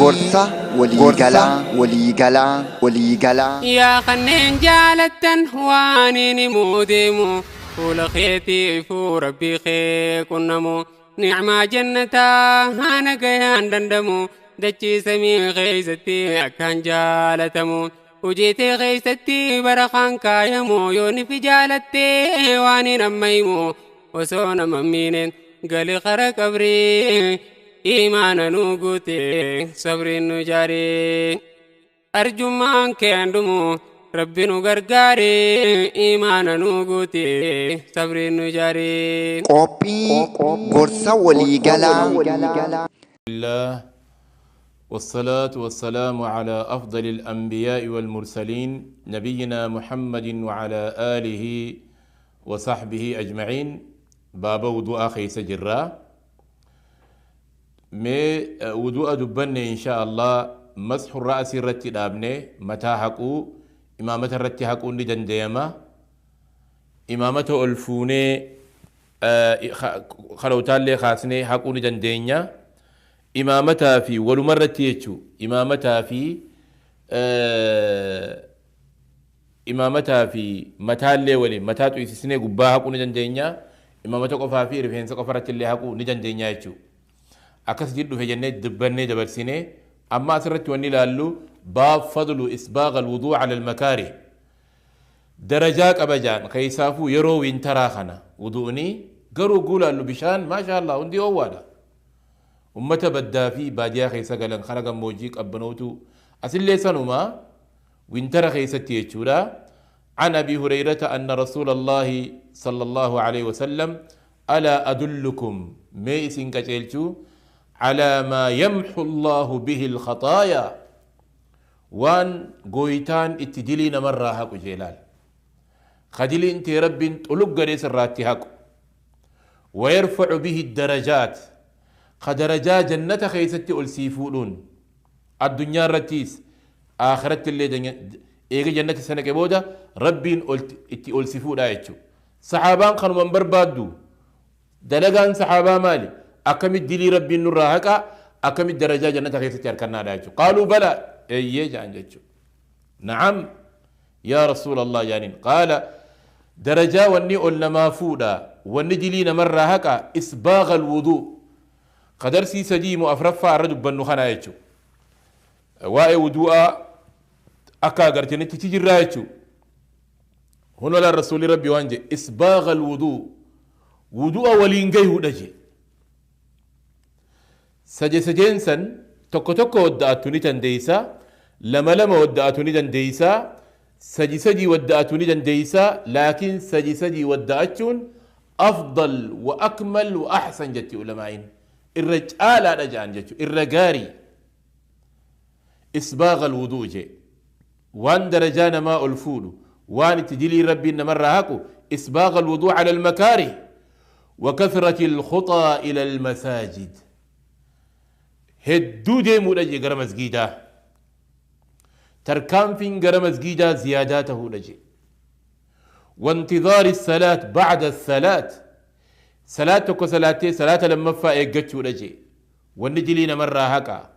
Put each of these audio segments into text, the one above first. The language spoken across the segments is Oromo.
Gorsa waliigalaa waliigalaa waliigalaa. Yaa kanneen jaalattan waan inni muudeemu fuula keetiifuu rabbii kee qunnamu nicmaa jannataa haana gayaan dandamu dachii samii keeysatti akkaan jaalatamu hojiitee keeysatti barakaan kaayamu yoo nifi jaalattee waan hin amma himu osoo nama miinen gali qara qabrii imaana nu guute sabriin nu jaaree. Arjummaan keen dhumu rabbi nu gargaare imaana nu guute sabriin nu jaare. Qophii gorsa waliigalaa. الله والصلاة والسلام على أفضل الأنبياء والمرسلين نبينا محمد وعلى آله وصحبه أجمعين. باب وضوء خيس جرا مي وضوء دبن إن شاء الله. مسح الرأس الرتي دابني متى حقو إمامة الرتي حقو ندنديما إمامة ألفوني خلوتان لي خاسني حقو ندندينيا إمامتها في ولمرة يتشو إمامتها في إمامتها في متى اللي ولي متى تيسسني قباها حقو ندندينيا إمامة قفا في رفين سقفرة اللي حقو ندندينيا يتشو أكس جدو في جنة دبني دبرسيني. أما أسرت وني لالو باب فضل إسباغ الوضوء على المكاره درجات أبجان كيسافو يرو وينتراخنا وضوءني قرو قولا اللو بشان ما شاء الله عندي أولا أمتا بدا في باديا خيسا قلن خرق موجيك أبنوتو أسل ليسانو ما وينترا خيسا تيجولا. عن أبي هريرة أن رسول الله صلى الله عليه وسلم ألا أدلكم ميسن كتلتو على ما يمحو الله به الخطايا وان قويتان اتدلين مرة هاكو جلال خدلي انت رب تلق ليس الراتي هاكو ويرفع به الدرجات خدرجا جنة خيستي ألسيفولون الدنيا الرتيس آخرت اللي دنيا إيجا جنة سنة كبودة رب اتي ألسيفول آيتشو صحابان خانو من بربادو دلقان صحابا مالي أكمل دلي ربي النور هكا أكمل درجة جنة خيستي أركنا دايتشو. قالوا بلى إيه جان جتشو نعم يا رسول الله يعني. قال درجة وني قلنا ما فودا وني دلينا مرة هكا إسباغ الوضوء قدر سي سديم أفرفا الرجل بنو خنا يتشو واي وضوء أكا قرتني تتجر رايتشو هنا لا الرسول ربي وانجي إسباغ الوضوء وضوء ولينجيه دجي سجي سجينسن توكو توكو ودأتوني تنديسا لما لما ودأتوني تنديسا سجي سجي ودأتوني تنديسا لكن سجي سجي ودأتون أفضل وأكمل وأحسن جتي علماء الرجال رجعان جتي الرجاري إسباغ الوضوء جي وان درجان ما ألفول وان تجلي ربي إن مرة هاكو إسباغ الوضوء على المكاره وكثرة الخطى إلى المساجد هدو ديمو لجي غرا مسجيدا تركان فين غرا مسجيدا زياداته لجي وانتظار الصلاة بعد الصلاة صلاة كو صلاة صلاة لما فا ايغچو لجي ونجلينا مرة هكا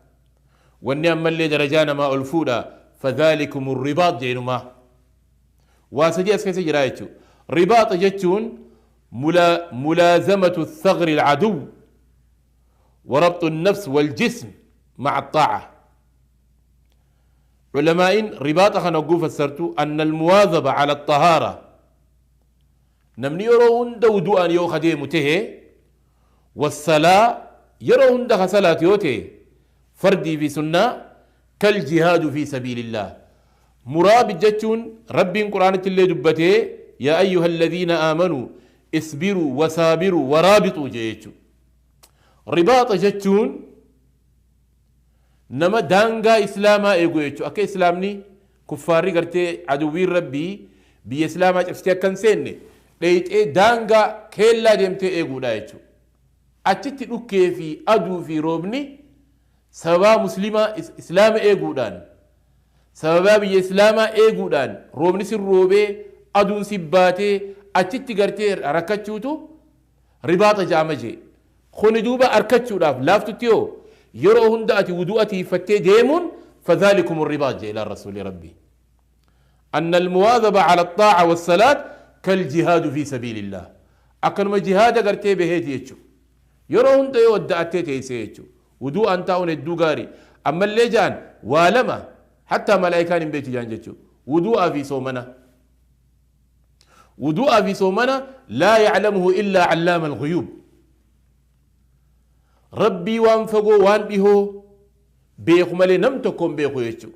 وني اللي درجانا ما ألفودا فذلكم الرباط جينما واسجي اسكي سجرايتو رباط جتون ملازمة الثغر العدو وربط النفس والجسم مع الطاعة. علماء رباط خنقو فسرتو أن المواظبة على الطهارة نمني يرون دودو أن يو خديم ته والصلاة يرون ده صلاة يوته فردي في سنة كالجهاد في سبيل الله. مرابط جتون ربي قرآن اللي دبته يا أيها الذين آمنوا اصبروا وصابروا ورابطوا جيتو. رباط جتون نما دانغا إسلاما إيغو يتو أكي إسلامني كفاري قرتي عدوين ربي بي إسلاما جفتيا كنسيني ليت إيه دانغا كيلا ديمتي إيغو دا يتو أتتي أكي في أدو في روبني سبا مسلمة إسلام إيغو دان سبا بي إسلاما إيغو دان روبني سر روبي أدو سباتي أتتي قرتي ركتشوتو رباط جامجي خوني دوبا أركتشو داف لافتو تيو Yeroo hunda ati wudu'a tiifattee deemuun فذلكم الرباط جاء إلى الرسول ربي أن المواظبة على الطاعة والصلاة كالجهاد في سبيل الله. أكنما جهاد قرتي بهيتي يتشو يرون ده ودعتي تيسي ودو أن تاون الدوغاري. أما اللي جان والما حتى ملائكان بيتي جان جتشو ودوء في صومنا، ودوء في صومنا لا يعلمه إلا علام الغيوب. ربي وانفقو وان به بيخو مالي نمتكم بيخو يتشو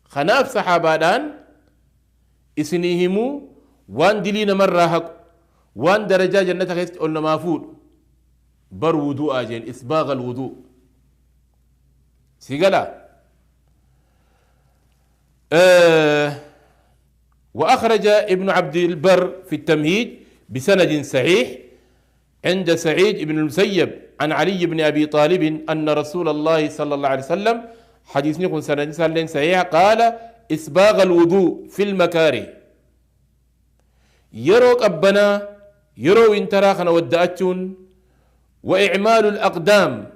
خناف صحابادان إسنيهمو وان دلين مرة حق وان درجة جنة خيست قلنا مافود بر وضوء جين إسباغ الوضوء سيقلا. وأخرج ابن عبد البر في التمهيد بسند صحيح عند سعيد بن المسيب عن علي بن أبي طالب أن رسول الله صلى الله عليه وسلم حديث نكون سند صحيح قال إسباغ الوضوء في المكاره. يروك أبنا يرو انتراخنا ودأتون وإعمال الأقدام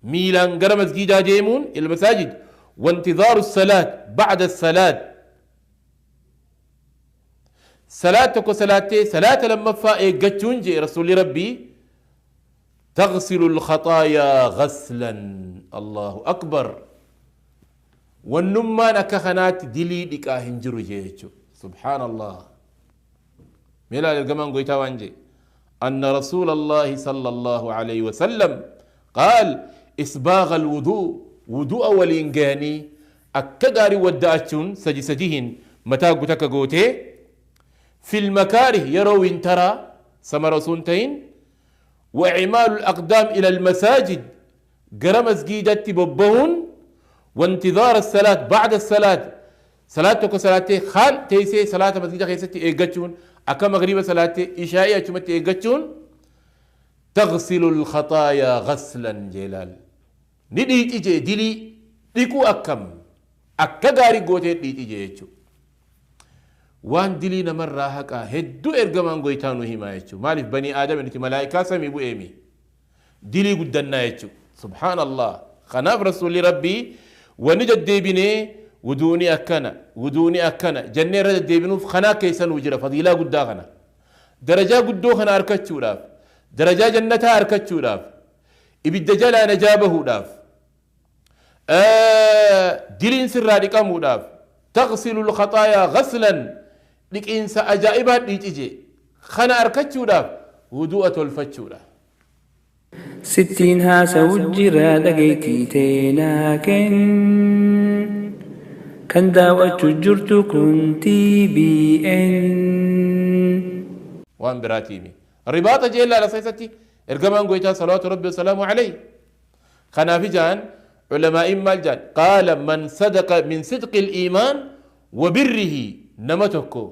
ميلان قرمز جيدا ديمون إلى المساجد وانتظار الصلاة بعد الصلاة. صلاتك وصلاتي صلاة لما فائق جي رسول ربي تغسل الخطايا غسلا. الله أكبر. والنمان كخنات دلي ديكا هنجرو جيتشو سبحان الله. ميلا الجمان قويتا وانجي أن رسول الله صلى الله عليه وسلم قال إسباغ الوضوء وضوء والإنجاني أكداري ودأتشون سجي سجيهن متى قتك قوتي في المكاره يروا انترى سمر سنتين وإعمال الأقدام إلى المساجد قرمز جيدة ببهن وانتظار الصلاة بعد الصلاة. صلاتك صلاتي خال تيسي صلاة مسجد خيستي إيجاتشون أكا مغربة صلاتي إشائية شمتي إيجاتشون تغسل الخطايا غسلا جلال ندي تيجي دلي ديكو أكم أكا غاري غوتي دي تيجي وان دلي نمر هكا هدو إرجمان غويتانو هما يتشو مالف بني آدم إنتي ملائكة سمي بو إيمي دلي قدنا يتشو سبحان الله. خناف رسول ربي ونجد ديبني ودوني أكنا ودوني أكنا جنة رد ديبنو في خنا كيسن وجرا فضيلة قداغنا درجة قدوخنا أركتشو راف درجة جنتها أركتشو راف إبي الدجال نجابه راف دلين سر رقمه راف تغسل الخطايا غسلا لك إنسا أجائبها ديجي خنا أركتشو راف ودوءة الفتشو راف ستين هاسا وجرا دقيتي تيناكن كان داوتو جرتو كنتي بي ان وان براتيمي رباطة جيلا لسيستي ارقمان قويتا صلوات ربي وسلامه عليه. خنافجان علماء مالجان قال من صدق من صدق الإيمان وبره نمتكو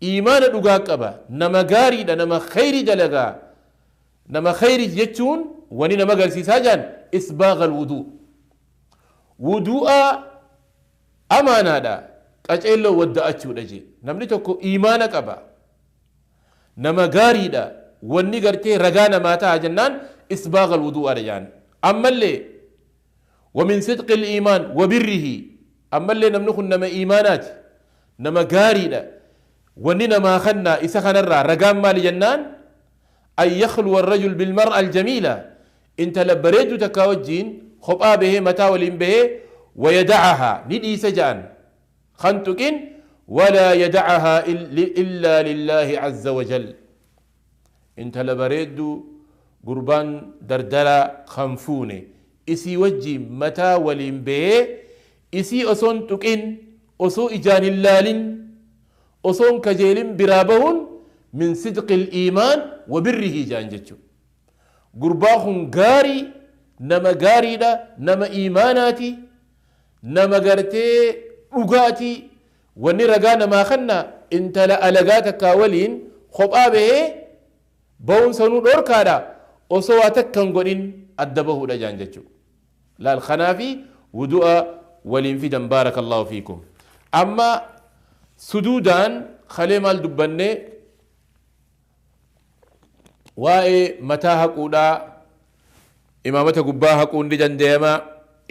إيمان دقاقبا نما غاري نما خير دلقا نما خير جتون وني نما غرسي ساجان إسباغ الوضوء وضوء أمانة دا قجلو ودأتشو دجي نمني توكو إيمانك أبا نما غاري دا وني غرتي رغانا ماتا جنان إسباغ الوضوء رجان. أما اللي ومن صدق الإيمان وبره أما اللي نمنخ نما إيمانات نما غاري دا وني نما خنا إسخنا الرا رغان مال جنان أن يخلو الرجل بالمرأة الجميلة انت لبريد تكاوجين خبأ به متاول به ويدعها ندي سجان خنتكن ولا يدعها إلا لله عز وجل. انت لبريد قربان دردلا خنفوني إسي وجي متاول به إسي أصون تكن أصو إجان اللالين أصون كجيل برابهن من صدق الإيمان وبره جان جتشو قرباهم غاري نما غاري دا نما إيماناتي نما غارتي أغاتي وني رغانا ما خنا انت لألغاتك كاولين خبا به بون سنو دوركا دا أصواتك كنغنين أدبه دا جان جتشو لا الخنافي ودوء ولينفيدا بارك الله فيكم. أما سدودان خلي مال دبني waa'ee mataa haquudhaa Imaamata gubbaa haquun ni danda'ama.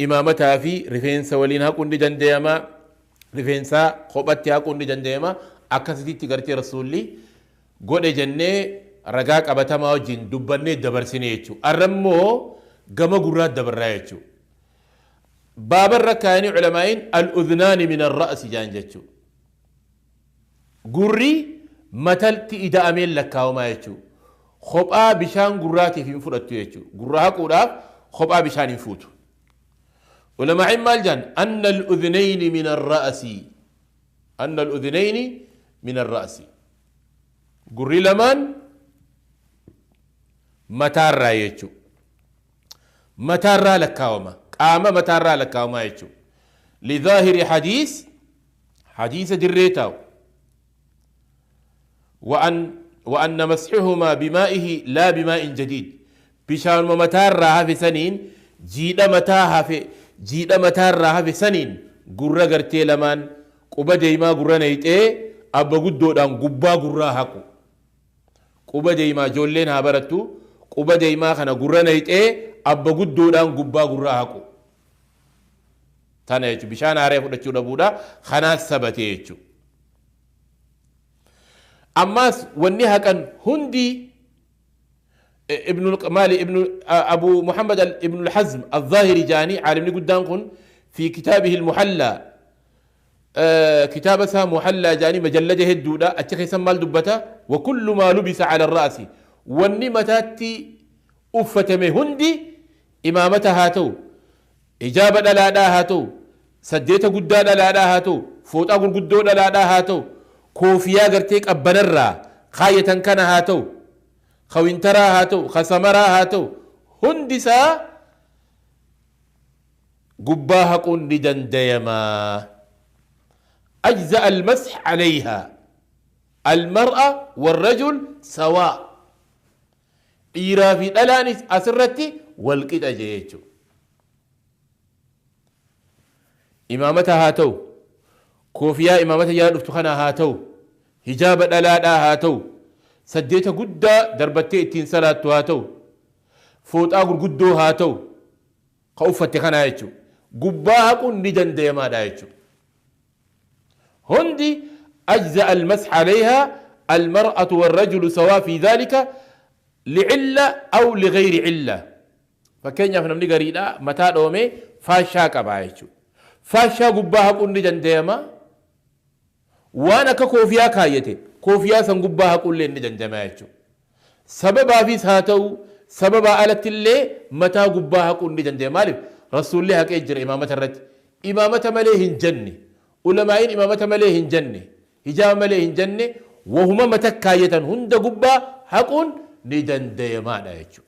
Imaamataa fi rifeensa waliin haquun ni danda'ama. Rifeensa kophatti haquun ni danda'ama. Akkasitti gartee Rasuulli godhe jennee ragaa qabatamaa wajjin dubbannee dabarsine jechuudha. Arra immoo gama gurraa dabarraa jechuudha. Baabarra kaayanii culamaa'iin al-udhnaani min ar-ra'si jaan jechuudha. Gurri matalti ida'ameen lakkaawamaa jechuudha. Kophaa bishaan gurraatiif hin fudhattu jechuudha. Gurra haquudhaaf kophaa bishaan hin fuutu. Ulamaa'iin maal jaan? Anna al-udhnayni min ar-ra'si. Anna al-udhnayni min ar-ra'si. Gurri lamaan mataarraa jechuudha. Mataarraa lakkaawama. Qaama mataarraa lakkaawama jechuudha. Lidhaahiri hadiis hadiisa dirree taa'u. وأن مسحهما بمائه لا بماء جديد. بشان متار في سنين جيد متاها في جيد متار في سنين قرة قرتي لمن قبا ديما قرة نيت أبا قدو دان قبا قرة هكو قبا ديما جولين هابرتو قبا ديما خنا قرة نيت أبا قدو دان قبا قرة هكو تانا يتو بشان عارف ودتشو دبودا خنا سبتي يتو. أماس ونها كان هندي ابن مالي ابن أبو محمد ابن الحزم الظاهري جاني عالمني قدامكم في كتابه المحلى، كتابتها محلى جاني مجلده الدودة أتخي سمال دبته وكل ما لبس على الرأس والنمتاتي أفتم هندي إمامتها هاتو إجابة لا لا هاتو سديت قدان لا لا هاتو فوت أقول قدون لا لا هاتو كوفيا قرتيك أبنرا خاية كان هاتو خوينترا هاتو خسمرا هاتو هندسا قباها كن لدنديما أجزأ المسح عليها المرأة والرجل سواء إيرا في الألانس أسرتي والقد أجيتشو إمامتها هاتو كوفيا إمامتها يا هاتو هجاب الألالا هاتو سديت قدا دربتي اتين سلاتو هاتو فوت أقول قدو هاتو خوفتي خنا هاتو قباها كن ندن ديما دايتشو هندي أجزأ المسح عليها المرأة والرجل سواء في ذلك لعلة أو لغير علة. فكين يفنم نقريدا متى دومي فاشا كبايتشو فاشا قباها كن ندن ديما وانا كوفيا كايتي كوفيا سنقباها كل ندن ديما يتشو سببا في ساتو سببا آلت اللي متى قباها كل ندن ديما رسول الله كيجر إمامة الرد إمامة مليه جنة علماء إمامة مليه جنة هجام مليه جنة وهما متكاية هند قبا حقون ندن ديما يتشو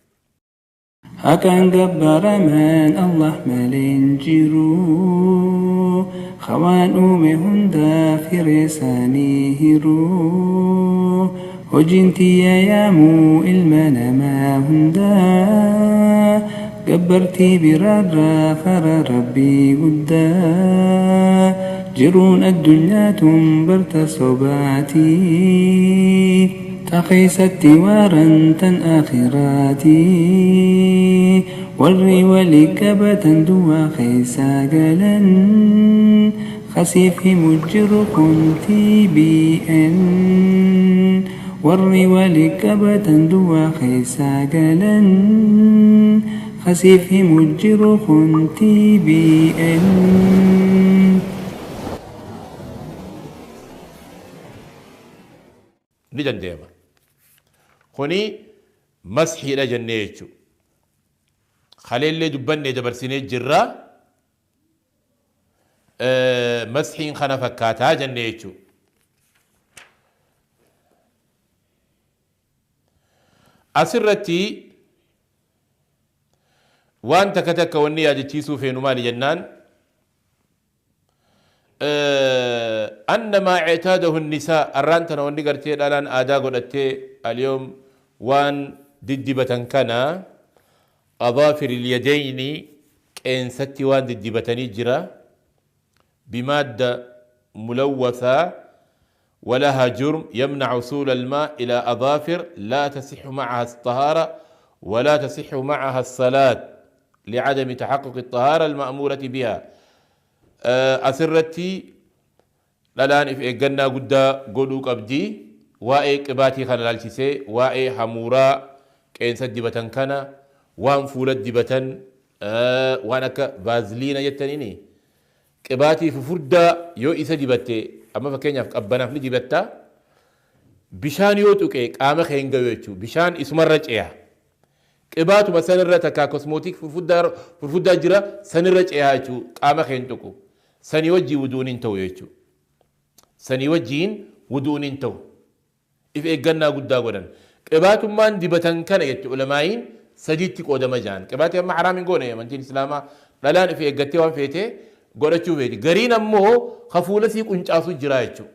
حقا قبر من الله ملين جرو خوان أمي هندا في رساني هرو هجنتي يا يامو المنا ما هندا قبرتي برارا فر ربي قدا جرون الدنيا تنبرت صباتي تقيست وارا تن آخراتي والري ولكبة دوا خيسا قلن خسيف مجر كنتي بي ان والري ولكبة دوا خيسا قلن خسيف مجر كنتي بي ان ندن ديما خوني مسحي إلى جنيتشو خليل اللي دبني دبرسيني جرا مسحين خنا فكاتا جنيتشو أسرتي وان تكتك وني أجتيسو في نمال جنان أن ما اعتاده النساء الرانتنا ونقرتي الآن آدا قلتي اليوم وان ددبة كان أظافر اليدين كإن ستي وان ددبة نجرة بمادة ملوثة ولها جرم يمنع وصول الماء إلى أظافر لا تصح معها الطهارة ولا تصح معها الصلاة. لعدم تحقق الطهارة المأمورة بها. أسرتي dhalaan if eeggannaa guddaa godhuu qabdi. Waa'ee qibaatii kana laalchisee, waa'ee hamuuraa qeensa dibatan kana, waan fuula dibatan, waan akka vaaziliina jettaniini qibaatii fufurdaa yoo isa dibatte, amma fakkeenyaaf qabbanaaf ni dibatta, bishaan yoo tuqe qaama kee hin gayu jechuudha. Bishaan isumarra ce'a. Qibaatuma sanirra takka cosmetic furfuddaa jira sanirra ce'a jechuudha, qaama kee hin tuqu. Sanii wajjii wuduun hin ta'u jechuudha. Sanii wajjiin wuduun hin ta'u. If eeggannaa guddaa godhan. Qibaatummaan dibatan kana jechuudha ulamaa'iin sadiitti qoodama jaan. Qibaatii amma haraam hin goone amantiin islaamaa, dhalaan if eeggattee waan feete godhachuu feeti. Gariin ammoo hafuula sii quncaasu jira jechuudha.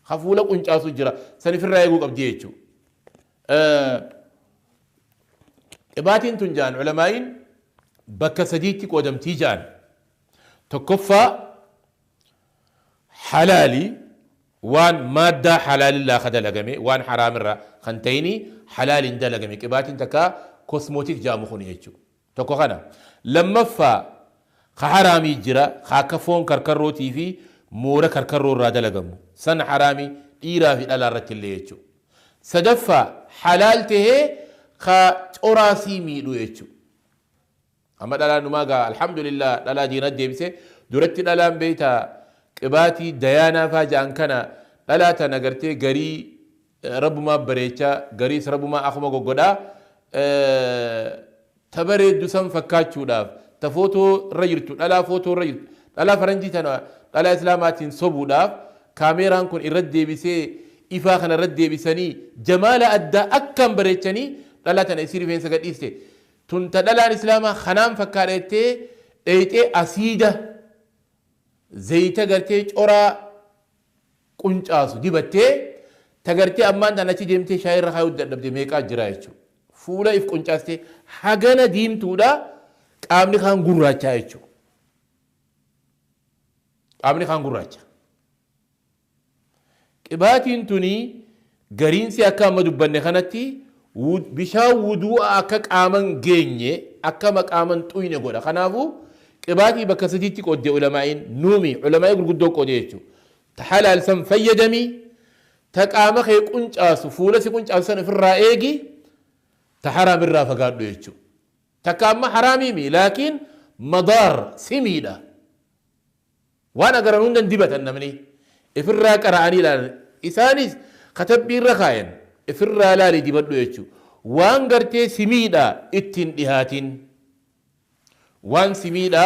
Hafuula quncaasu jira. San ifirraa eeguu qabdi jechuudha. Qibaatiin tun jaan ulamaa'iin bakka sadiitti qoodamtii jaan. Tokkoffaa halaali, waan maaddaa halaalillaa ka dalagame, waan haraamirraa kan ta'ini halaaliin dalagame qibaatiin takka cosmetic jaamu kun jechuudha. Tokko kana. Lammaffaa ka haraamii jira, ka akka foon karkarrootii fi moora karkarroo irraa dalagamu. San haraamii dhiiraa fi dhalaa irratti illee jechuudha. Sadaffaa halaal tahee ka coraasii miidhu jechuudha. Amma dhalaan numaa gaa alhamdulillah dhalaa diinat deebise. Duratti dhalaan beeyta qibaatii dayaanaa faa ja'an kana, dhalaa tana gartee garii rabbumaa bareechaa, gariis rabbumaa akkuma goggodhaa ta bareeddu san fakkaachuudhaaf, ta footoo irra jirtu, dhalaa footoo irra jirtu, dhalaa faranjii tana dhalaa islaamaatiin sobuudhaaf kaameeraan kun irra deebisee ifaa kana irra deebisanii jamaala addaa akkaan bareechanii dhalaa tana isii rifeensa gadhiiste tun ta dhalaan islaamaa kanaan fakkaadha jettee dheeyxee asiida zayita gartee coraa quncaasu dibattee ta gartee ammaan tan achi deemtee shaayii irra kaayuu dadhabde meeqaa jira jechuudha. Fuula if quncaastee hagana diimtuudha, qaamni kaan gurraachaa jechuudha. Qaamni kaan gurraacha. Qibaatiin tuni gariinsi akka amma dubbanne kanatti bishaan wuduu'a akka qaaman geenye, akka maqaaman xuyne godha. Kanaafuu qibaatii bakka sadiitti qoodde ulamaa'iin nuumi, ulamaa'ii gurguddoo qoode jechuudha. Ta halaal san fayyadamii, ta qaama kee quncaasu, fuula si quncaasu san ofirraa eegi, ta haraam irraa fagaadhu jechuudha. Takka amma haraamiimi laakiin madaar simiidha. Waan agaran hundan dibatan namni ifirraa qara'anii ilaalan, isaanis katabbii irra kaayan ifirraa laali dibadhu jechuudha. Waan gartee simiidha ittiin dhihaatin. Waan simiidha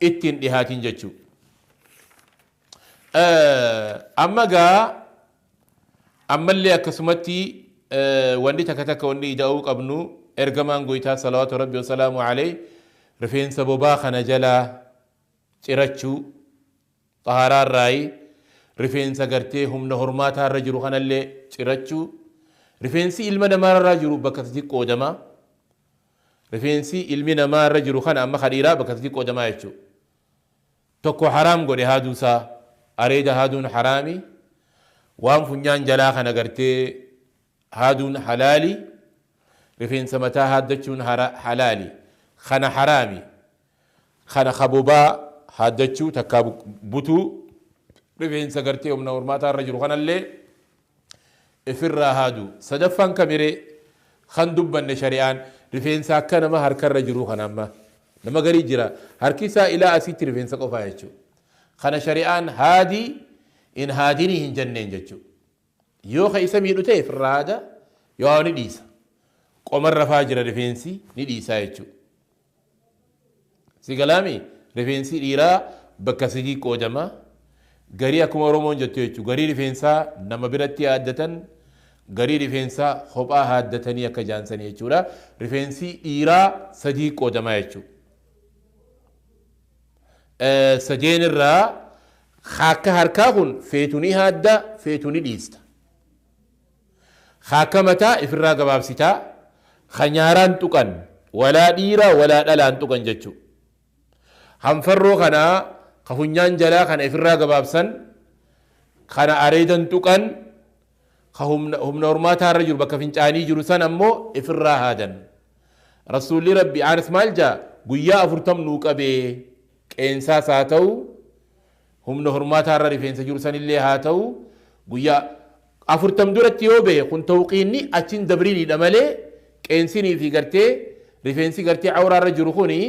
ittiin dhihaatin jechuudha. Amma gaa ammallee akkasumatti wanni takka takka wanni ida'uu qabnu, ergamaan goytaa salawaatu rabbi wasalaamu alayhi rifeensa bobaa kana jalaa cirachuu xahaaraarraayi, rifeensa gartee humna hormaataa irra jiru kanallee cirachuu. Rifeensi ilma namaarra jiru bakka sadi qoodama. Rifeensi ilmi namaa irra jiru kana amma kadhiiraa bakka sadi qoodamaa jechuudha. Tokko haraam godhe haaduusaa, areeda haaduun haraami, waan funyaan jalaa kana gartee haaduun halaali, rifeensa mataa haaddachuun halaali, kana haraami. Kana kabobaa haaddachuu takkaa butuu, rifeensa gartee humna hormaataa irra jiru kanallee ifirraa haadu. Sadaffaan kamiree kan dubbanne shari'aan rifeensa akka nama harkarra jiru kana, amma nama garii jira harki isaa ilaa asitti rifeensa qofaa jechuudha. Kana shari'aan haadii in haadinii hin jenneen jechuudha. Yoo ka isa miidhu ta'e ifirraa haada, yoo ni dhiisa. Qomarra faa jira rifeensi, ni dhiisaa jechuudha. Si galaami, rifeensi dhiiraa bakka sadii qoodama. Garii akkuma Oromoon jettu jechuudha. Garii rifeensaa nama biratti haaddatan, garii rifeensaa kophaa haaddatanii akka jaansanii jechuudha. Rifeensi dhiiraa sadii qoodama jechuudha. Sadeen irraa akka harkaa kun feetu ni haadda, feetu ni dhiista. Akka mataa ifirraa gabaabsitaa, ka nyaaraan tuqan, walaa dhiiraa walaa dhalaan tuqan jechuudha. Hanfarroo kanaa ka funyaan jalaa kana ifirraa gabaabsan, kana areedan tuqan, ka humna hormaataa irra jiru bakka fincaanii jiru san ammoo ifirraa haadan. Rasuulli Rabbi Anas maal jaa? Guyyaa 40 nuu qabee qeensaas haa ta'u humna hormaataa irra rifeensa jiru sanillee haa ta'u guyyaa 40 duratti yoo bahe kun tawqiinni achiin dabriinidha malee qeensinii fi gartee rifeensi gartee awraa irra jiru kuni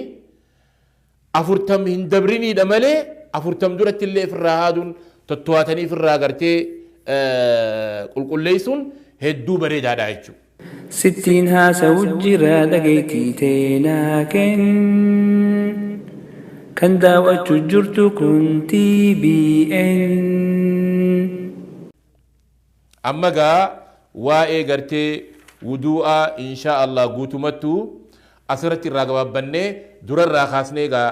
40 hin dabriniidha malee 40 duratti illee ofirraa haaduun totto'atanii ofirraa gartee qulqulleessuun hedduu bareedaadha jechuudha. Sittiin haasa'u jira dhageettii teenaa kenn. Kan daawwachuu jirtu kun TBN. Amma gaa waa'ee gartee wuduu'aa insha Allah guutumattuu asirratti irraa gabaabbannee durarraa kaasnee gaa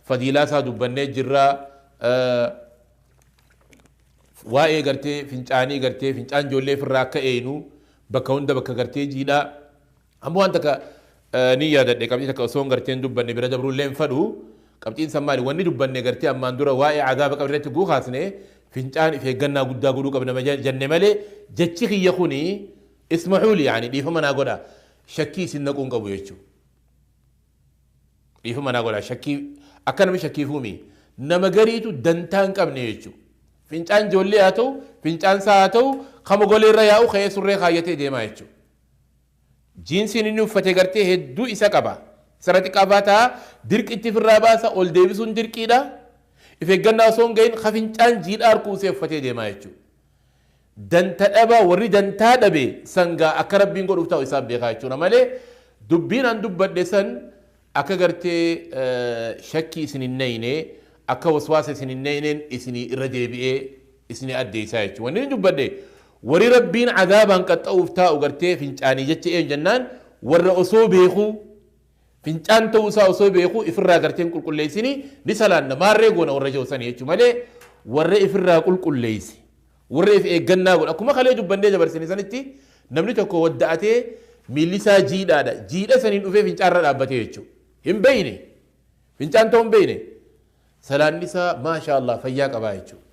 fadiilaa isaa dubbannee jirra. Waa'ee gartee fincaanii gartee fincaan ijoollee ofirraa akka eeynu bakka hunda bakka gartee jiidhaa. Ammoo waan takka ni yaadadhe qabxii takka osoo garteen dubbanne bira dabruullee hin fadhu. Qabxiin san maali? Wanni dubbanne gartee ammaan dura waa'ee azaaba qabri irratti guu kaasne fincaan if eeggannaa guddaa godhuu qabna jenne malee jechi kiyya kuni ismahuuli yaani dhiifama naa godha shakkii isin naquu hin qabu jechuudha. Dhiifama naa godha shakkii akka namni shakkii fuumi nama gariitu dantaa hin qabne jechuudha. Fincaan ijoollee haa ta'u fincaan isaa haa ta'u kama golee irra yaa'u ka'ee surree kaayyatee deemaa jechuudha. Jiinsiin inni uffate gartee hedduu isa qaba. Sirra xiqqaa ta'a dirqitti ofirraa baasa ol deebisuun dirqiidha. If eeggannaa osoo hin gahin ka fincaan jiidhaa harkuusee uffatee deemaa jechuudha. Danta dhabaa warri dantaa dhabe sangaa akka rabbiin godhuuf ta'u isaan beekaa jechuudha malee dubbiin an dubbadhe san akka gartee shakkii isin hin nayne akka waswaasa isin hin nayneen isinii irra deebi'ee isinii addeessaa jechuudha. Wanni inni dubbadhe warri rabbiin azaabaan qaxxa'uuf taa'u gartee fincaanii jecha eenyu jennaan warra osoo beekuu fincaan ta'uu isaa osoo beekuu ifirraa garteen qulqulleessini ni salaanna maarree goona warra jiru sanii jechuudha malee warra ifirraa qulqulleessi warra if eeggannaa godha akkuma kalee dubbannee dabarsine sanitti namni tokko wadda'atee miilli isaa jiidhaadha jiidha saniin dhufee fincaarra dhaabbatee jechuudha hin beeyne fincaan ta'uu hin beeyne salaanni isaa maashaa Allah fayyaa qabaa jechuudha.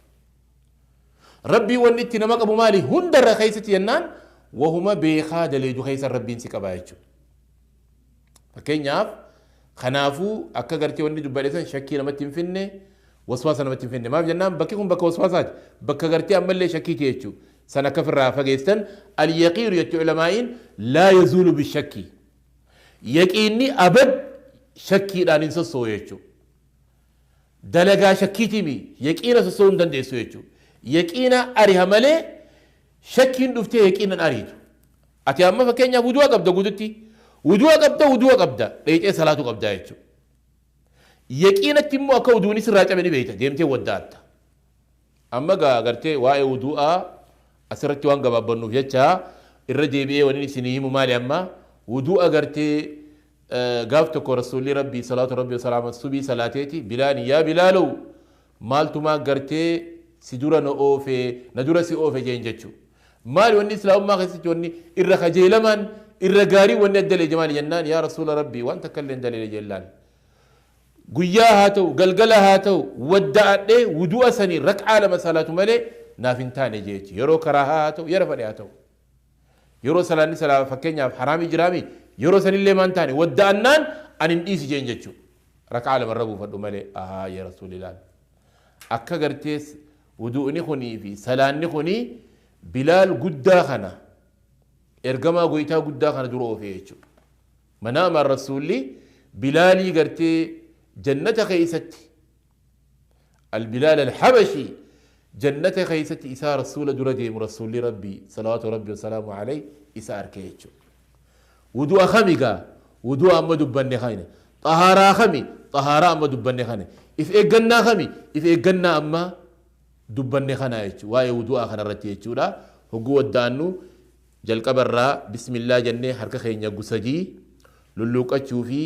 Rabbii wanni itti nama qabu maali hundarra keessatti jennaan wahuma beekaa daleedu keessa rabbiin si qabaa jechuudha. Fakkeenyaaf kanaafuu akka gartee wanni dubbadhe san shakkii namatti hin finne waswaasa namatti hin finne maaf jennaan bakki kun bakka waswaasaati bakka gartee ammallee shakkiiti jechuudha. San akka ofirraa fageessan al-yaqiinu jechuu ulamaa'iin laa yazuulu bishakki. Yaqiinni abad shakkiidhaan hin sossoo'u jechuudha. Dalagaa shakkiitiimi yaqiina sossoo'uu hin dandeessu jechuudha. Yaqiina ariha malee shakkiin dhuftee yaqiinan ariitu. Ati amma fakkeenyaaf wudu'a qabda guututti. Wudu'a qabda wudu'a qabda dheecee salaatu qabda jechuudha. Yaqiinatti immoo akka wuduun sirraa cabe ni beekta deemtee waddaatta. Amma gaa gartee waa'ee wudu'aa asirratti waan gabaabbannuuf jecha irra deebi'ee wanni isinii himu maali amma wudu'a gartee gaaf tokko rasuulli rabbii salaatu rabbii wasalaama subii salaateeti bilaani yaa bilaalow maaltumaa gartee si dura na oofe na dura si oofe jeen jechuudha. Maali wanni islaamummaa keessatti wanni irra kajeelamaan irra gaarii wanni adda leeje maali jennaan yaa rasuula rabbii waan takka illee hin daleele jellaan. Guyyaa haa ta'u galgala haa ta'u wadda'adhee wudu'a sanii rak'aa lama salaatu malee naaf hin taane jechi yeroo karaa haa ta'u yeroo fedhe haa ta'u. Yeroo salaanni salaa fakkeenyaaf haraamii jiraami yeroo sanillee maan taane wadda'annaan ani hin dhiisi jeen jechuudha. Rak'aa lama irra buufadhu malee ahaa yaa rasuulilaan. Akka gartees wudu'ni kunii fi salaanni kunii Bilaal guddaa kana ergamaa goytaa guddaa kana dura oofee jechuudha. Manaamaan rasuulli Bilaalii gartee jannata keessatti Albilaal Alhabashii jannata keessatti isaa rasuula dura deemu rasuulli rabbii salawaatu rabbii wasalaamu alayhi isa arkee jechuudha. Wudu'a kami gaa wudu'a amma dubbanne kana xahaaraa kami xahaaraa amma dubbanne kana if eeggannaa kami if eeggannaa amma dubbanne kana jechuudha waa'ee wudu'aa kanarratti jechuudha. Hogguu wadda'annu jalqabarraa bismillaa jennee harka keenya gusadii lulluuqqachuu fi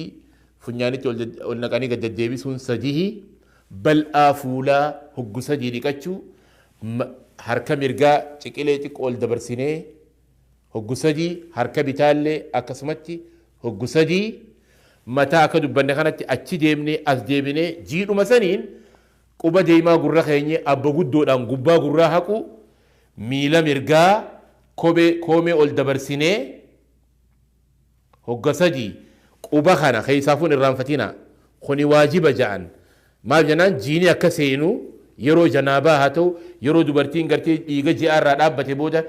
funyaanitti ol naqanii gad deddeebisuun sadii bal'aa fuulaa hoggu sadii dhiqachuu harka mirgaa ciqilee xiqqoo ol dabarsinee hoggu sadii harka bitaallee akkasumatti hoggu sadii mataa akka dubbanne kanatti achi deemnee as deebinee jiidhuma saniin quba deemaa gurra keenya abba guddoodhaan gubbaa gurraa haqu miila mirgaa kophee koomee ol dabarsinee hogga sadii quba kana keessaafuun irraanfatina Kuni waajiba ja'an. Maal jennaan jiini akka seenu yeroo janaabaa haa ta'u yeroo dubartiin gartee dhiiga ji'aarraa dhaabbate booda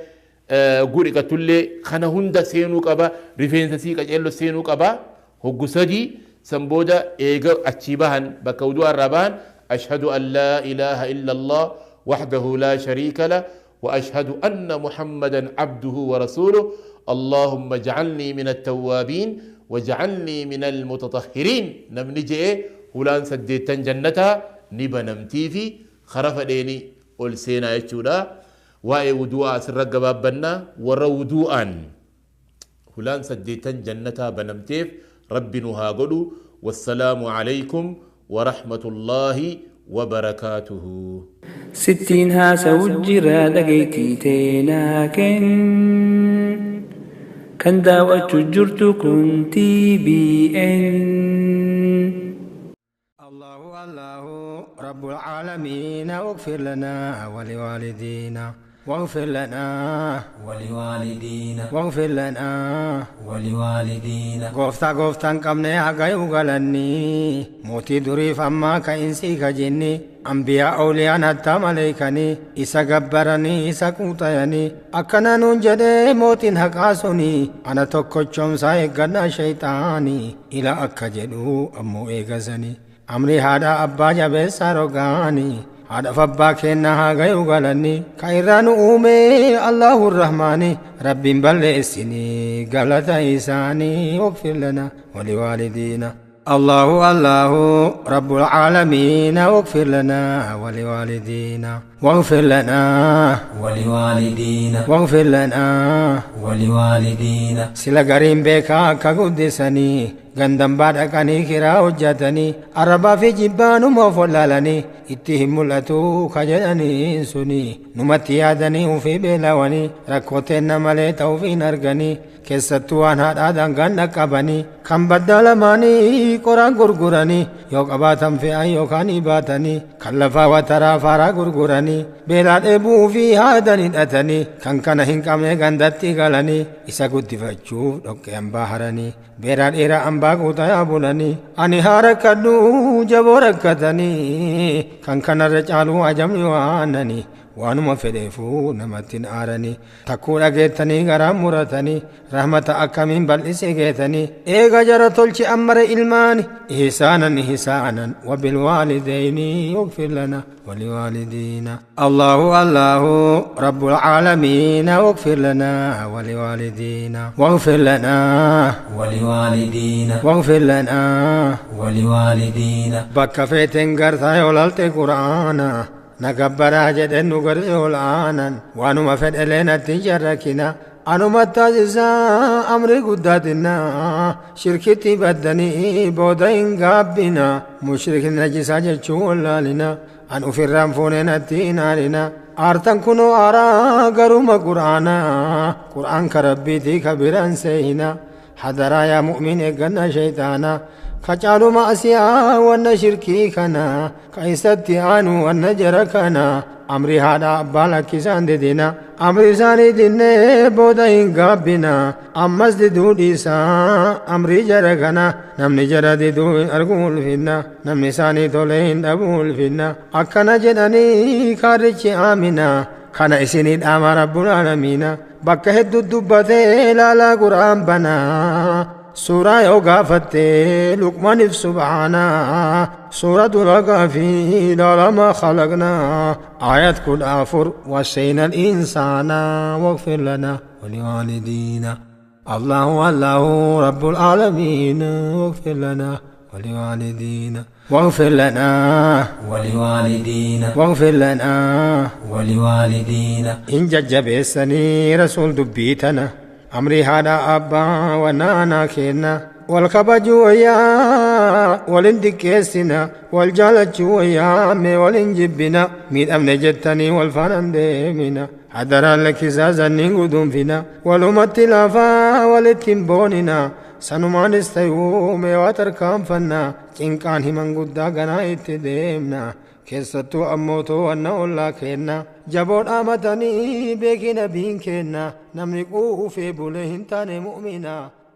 gudhiqatullee kana hunda seenuu qaba. Rifeensa sii qaceello seenuu qaba. Hoggu sadii san booda eega achii bahan bakka wudu'aarraa bahan ashhadu an laa ilaaha illa Allah wahdahu laa shariika lah wa ashhadu anna Muhammadan abduhu wa rasuluh اللهم اجعلني من التوابين واجعلني من المتطهرين. نمني جئ هلان سديتن جنتا نبا نمتي في خرف ديني قل سينا يجودا واي ودوء سر بنا ور ودوءا هلان سديتن جنتا بنمتيف ربي نها قدو. والسلام عليكم ورحمة الله وبركاته. ستين هاسا وجرا دقيتي تيناكن كان داوة جرت كنت بي إن. الله الله رب العالمين واغفر لنا ولوالدينا واغفر لنا ولوالدينا واغفر لنا ولوالدينا. غفتا غفتان قمنا حقايو غلني موتي دريف أما كإنسي كجني أنبياء أولياء حتى ملائكني إسا غبرني إسا قوتيني أكنا ننجد موتين حقاسوني أنا توكوچوم سايقنا شيطاني إلى أكجدو أمو إيغزني أمري هذا أبا جبسا روغاني هذا فبا كنا هاغيو غلني كيران أومي الله الرحمن رب بلسني غلط إيساني واغفر لنا ولوالدينا. الله الله رب العالمين واغفر لنا ولوالدينا واغفر لنا ولوالدينا واغفر لنا ولوالدينا. سلا غريم بكا كغدسني غندم بادقني كرا حجتني أربا في جبان مفلالني اتهم ملتو كجدني سني نمت يادني وفي بلاوني ركوتين ملي توفي نرغني كستوان هذا غن قبني كم بدل ماني قران غرغرني يو قباتم في ايو كاني باتني كلفا وترى فارا غرغرني بلاد ابو في هادني اتني كان كان هنقمه غندتي غلني إسا غدفچو دوك امبا هرني بيران إرا أمبا قوتا بولني أني هاركدو جبوركتني كان كان رجالو أجمني وانني وانما فدفو نمتين آرني تكورا جيتني غرام مرتني رحمة أكمين بل إسيجيتني إيغا جرى تلشي أمر إلماني إحسانا إحسانا وبالوالدين يغفر لنا ولوالدينا. الله الله رب العالمين واغفر لنا ولوالدينا واغفر لنا ولوالدينا واغفر لنا ولوالدينا. بكا فيتن غرتا يولالت قرآنا نكبر جدن نغرز الآنا وانما فدلنا تجركنا أنما تازا أمر قداتنا شركتي بدني بودين غابنا مشرك نجسا جچو لنا أن أفرام فوننا تينارنا آرتن كنو آرا غروم قرآنا قرآن كربي تي كبيران سينا حضرا يا مؤمن غنا شيطانا خچالو معصيا ون شركي كنا كيستي آنو ون جركنا أمري هذا أبالا كيسان دينا أمري ساني ديني بودين غابنا أمس دو ديسا أمري جركنا نمني جرى دو أرغول فينا نمني ساني تولين أبول فينا أكنا جدني خارج آمنا كان إسني دام رب العالمين بكه الدبته لا لا قرآن بنا سورة يوغافتي لقمان سبحانه سورة الغافي لا ما خلقنا آيات كل آفر وسينا الإنسان واغفر لنا ولوالدينا. الله الله رب العالمين واغفر لنا ولوالدينا واغفر لنا ولوالدينا واغفر لنا ولوالدينا. إن ججبسني رسول دبيتنا أمري هذا أبا ونانا كينا والكبجو يا والندكيسنا والجالجو يا مي والنجبنا ميد أمن جتني والفنان ديمنا حضر لك زازني قدوم فينا ولمت لافا والتنبوننا سنمان استيوم وتركام فنا كان همن قدا غنا اتديمنا keessattuu ammoo to'annaa ollaa kenna jaboon amatanii beekina biin kenna namni quufee bulee hin taane mu'mina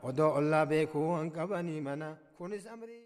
odoo ollaa beekuu hanqabanii mana kunis amrii.